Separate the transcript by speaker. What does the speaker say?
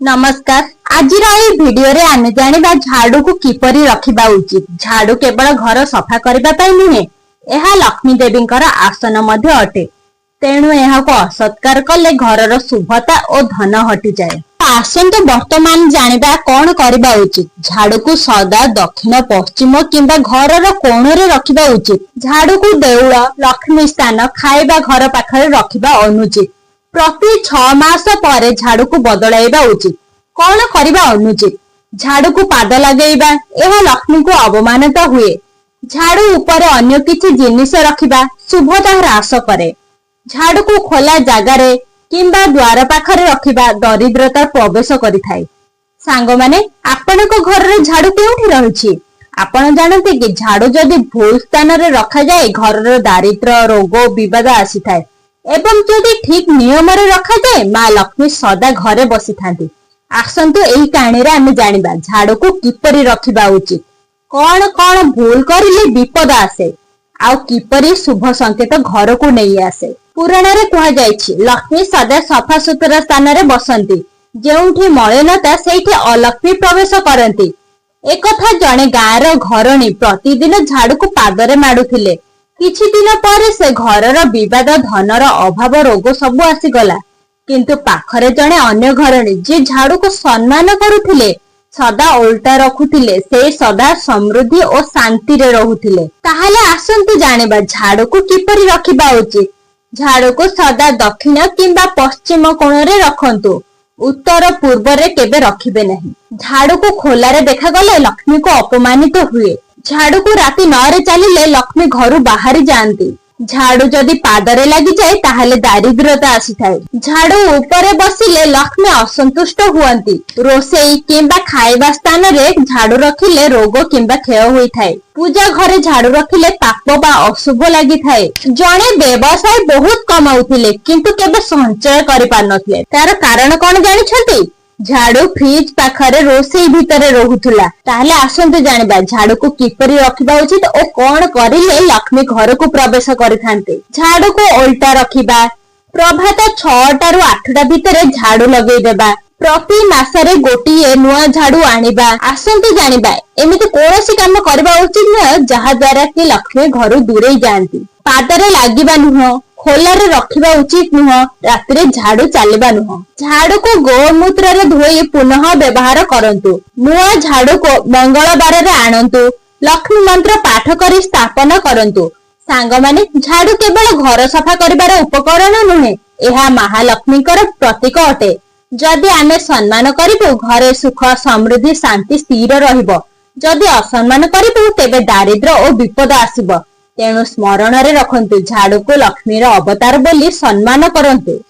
Speaker 1: ନମସ୍କାର। ଆଜିର ଏଇ ଭିଡିଓରେ ଆମେ ଜାଣିବା ଝାଡୁକୁ କିପରି ରଖିବା ଉଚିତ। ଝାଡୁ କେବଳ ଘର ସଫା କରିବା ପାଇଁ ନୁହେଁ, ଏହା ଲକ୍ଷ୍ମୀ ଦେବୀଙ୍କର ଆସନ ମଧ୍ୟ ଅଟେ। ତେଣୁ ଏହାକୁ ଅସତ୍କାର କଲେ ଘରର ଶୁଭତା ଓ ଧନ ହଟିଯାଏ। ଆସନ୍ତୁ ବର୍ତ୍ତମାନ ଜାଣିବା କଣ କରିବା ଉଚିତ। ଝାଡୁକୁ ସଦା ଦକ୍ଷିଣ, ପଶ୍ଚିମ କିମ୍ବା ଘରର କୋଣରେ ରଖିବା ଉଚିତ। ଝାଡୁକୁ ଦେଉଳ, ଲକ୍ଷ୍ମୀ ସ୍ଥାନ, ଖାଇବା ଘର ପାଖରେ ରଖିବା ଅନୁଚିତ। ପ୍ରତି 6 ମାସ ପରେ ଝାଡୁକୁ ବଦଳାଇବା ଉଚିତ। କଣ କରିବା ଅନୁଚିତ? ଝାଡୁକୁ ପାଦ ଲଗେଇବା, ଏହା ଲକ୍ଷ୍ମୀଙ୍କୁ ଅବମାନିତ ହୁଏ। ଝାଡୁ ଉପରେ ଅନ୍ୟ କିଛି ଜିନିଷ ରଖିବା ଶୁଭତା ହ୍ରାସ କରେ। ଝାଡୁକୁ ଖୋଲା ଜାଗାରେ କିମ୍ବା ଦ୍ୱାର ପାଖରେ ରଖିବା ଦରିଦ୍ରତା ପ୍ରବେଶ କରିଥାଏ। ସାଙ୍ଗମାନେ, ଆପଣଙ୍କ ଘରରେ ଝାଡୁ କେଉଁଠି ରହିଛି? ଆପଣ ଜାଣନ୍ତି କି, ଝାଡୁ ଯଦି ଭୁଲ ସ୍ଥାନରେ ରଖାଯାଏ, ଘରର ଦାରିଦ୍ର୍ୟ, ରୋଗ, ବିବାଦ ଆସିଥାଏ ଏବଂ ଯଦି ଠିକ ନିୟମରେ ରଖାଯାଏ, ମା ଲକ୍ଷ୍ମୀ ସଦା ଘରେ ବସିଥାନ୍ତି। ଆସନ୍ତୁ ଏହି କାହାଣୀରେ ଆମେ ଜାଣିବା ଝାଡୁକୁ କିପରି ରଖିବା ଉଚିତ, କଣ କଣ ଭୁଲ କରିଲେ ବିପଦ ଆସେ ଆଉ କିପରି ଶୁଭ ସଂକେତ ଘରକୁ ନେଇ ଆସେ। ପୁରାଣରେ କୁହାଯାଇଛି, ଲକ୍ଷ୍ମୀ ସଦା ସଫା ସୁତୁରା ସ୍ଥାନରେ ବସନ୍ତି। ଯେଉଁଠି ମଳିନତା, ସେଇଠି ଅଲକ୍ଷ୍ମୀ ପ୍ରବେଶ କରନ୍ତି। ଏକଥା ଜଣେ ଗାଁର ଘରଣୀ ପ୍ରତିଦିନ ଝାଡୁକୁ ପାଦରେ ମାଡୁଥିଲେ। କିଛି ଦିନ ପରେ ସେ ଘରର ବିବାଦ, ଧନର ଅଭାବ, ରୋଗ ସବୁ ଆସିଗଲା। କିନ୍ତୁ ପାଖରେ ଜଣେ ଅନ୍ୟ ଘରଣୀ, ଯିଏ ଝାଡୁକୁ ସମ୍ମାନ କରୁଥିଲେ, ସଦା ଓଲଟା ରଖୁଥିଲେ, ସେ ସଦା ସମୃଦ୍ଧି ଓ ଶାନ୍ତିରେ ରହୁଥିଲେ। ତାହେଲେ ଆସନ୍ତୁ ଜାଣିବା ଝାଡୁକୁ କିପରି ରଖିବା ଉଚିତ। ଝାଡୁକୁ ସଦା ଦକ୍ଷିଣ କିମ୍ବା ପଶ୍ଚିମ କୋଣରେ ରଖନ୍ତୁ। ଉତ୍ତର ପୂର୍ବରେ କେବେ ରଖିବେ ନାହିଁ। ଝାଡୁକୁ ଖୋଲାରେ ଦେଖାଗଲେ ଲକ୍ଷ୍ମୀକୁ ଅପମାନିତ ହୁଏ। ଝାଡୁକୁ ରାତି 9ରେ ଚାଲିଲେ ଲକ୍ଷ୍ମୀ ଘରୁ ବାହାରି ଯାଆନ୍ତି। ଝାଡୁ ଯଦି ପାଦରେ ଲାଗିଯାଏ, ତାହେଲେ ଦାରିଦ୍ର୍ୟତା ଆସିଥାଏ। ଝାଡୁ ଉପରେ ବସିଲେ ଲକ୍ଷ୍ମୀ ଅସନ୍ତୁଷ୍ଟ ହୁଅନ୍ତି। ରୋଷେଇ କିମ୍ବା ଖାଇବା ସ୍ଥାନରେ ଝାଡୁ ରଖିଲେ ରୋଗ କିମ୍ବା କ୍ଷୟ ହୋଇଥାଏ। ପୂଜା ଘରେ ଝାଡୁ ରଖିଲେ ପାପ ବା ଅଶୁଭ ଲାଗିଥାଏ। ଜଣେ ବ୍ୟବସାୟୀ ବହୁତ କମାଉଥିଲେ, କିନ୍ତୁ କେବେ ସଞ୍ଚୟ କରିପାରୁନଥିଲେ। ତାର କାରଣ କଣ ଜାଣିଛନ୍ତି? ଝାଡୁ ଫ୍ରିଜ ପାଖରେ, ରୋଷେଇ ଭିତରେ ରହୁଥିଲା। ତାହେଲେ ଆସନ୍ତୁ ଜାଣିବା ଝାଡୁକୁ କିପରି ରଖିବା ଉଚିତ ଓ କଣ କରିଲେ ଲକ୍ଷ୍ମୀ ଘରକୁ ପ୍ରବେଶ କରିଥାନ୍ତି। ଝାଡୁକୁ ଓଲଟା ରଖିବା, ପ୍ରଭାତ 6ଟାରୁ 8ଟା ଭିତରେ ଝାଡୁ ଲଗେଇଦେବା, ପ୍ରତି ମାସରେ ଗୋଟିଏ ନୂଆ ଝାଡୁ ଆଣିବା। ଆସନ୍ତୁ ଜାଣିବା, ଏମିତି କୌଣସି କାମ କରିବା ଉଚିତ ନୁହେଁ, ଯାହା ଦ୍ୱାରା କି ଲକ୍ଷ୍ମୀ ଘରୁ ଦୂରେଇ ଯାଆନ୍ତି। ପାଦରେ ଲାଗିବା ନୁହଁ, ଖୋଲାରେ ରଖିବା ଉଚିତ ନୁହଁ, ରାତିରେ ଝାଡୁ ଚାଲିବା ନୁହଁ। ଝାଡୁକୁ ଗୋମୂତ୍ରରେ ଧୋଇ ପୁନଃ ବ୍ୟବହାର କରନ୍ତୁ। ନୂଆ ଝାଡୁକୁ ମଙ୍ଗଳବାରରେ ଆଣନ୍ତୁ। ଲକ୍ଷ୍ମୀ ମନ୍ତ୍ର ପାଠ କରି ସ୍ଥାପନ କରନ୍ତୁ। ସାଙ୍ଗମାନେ, ଝାଡୁ କେବଳ ଘର ସଫା କରିବାର ଉପକରଣ ନୁହେଁ, ଏହା ମହାଲକ୍ଷ୍ମୀଙ୍କର ପ୍ରତୀକ ଅଟେ। ଯଦି ଆମେ ସମ୍ମାନ କରିବୁ, ଘରେ ସୁଖ, ସମୃଦ୍ଧି, ଶାନ୍ତି ସ୍ଥିର ରହିବ। ଯଦି ଅସମ୍ମାନ କରିବୁ, ତେବେ ଦାରିଦ୍ର୍ୟ ଓ ବିପଦ ଆସିବ। ତେଣୁ ସ୍ମରଣରେ ରଖନ୍ତୁ, ଝାଡୁକୁ ଲକ୍ଷ୍ମୀର ଅବତାର ବୋଲି ସମ୍ମାନ କରନ୍ତୁ।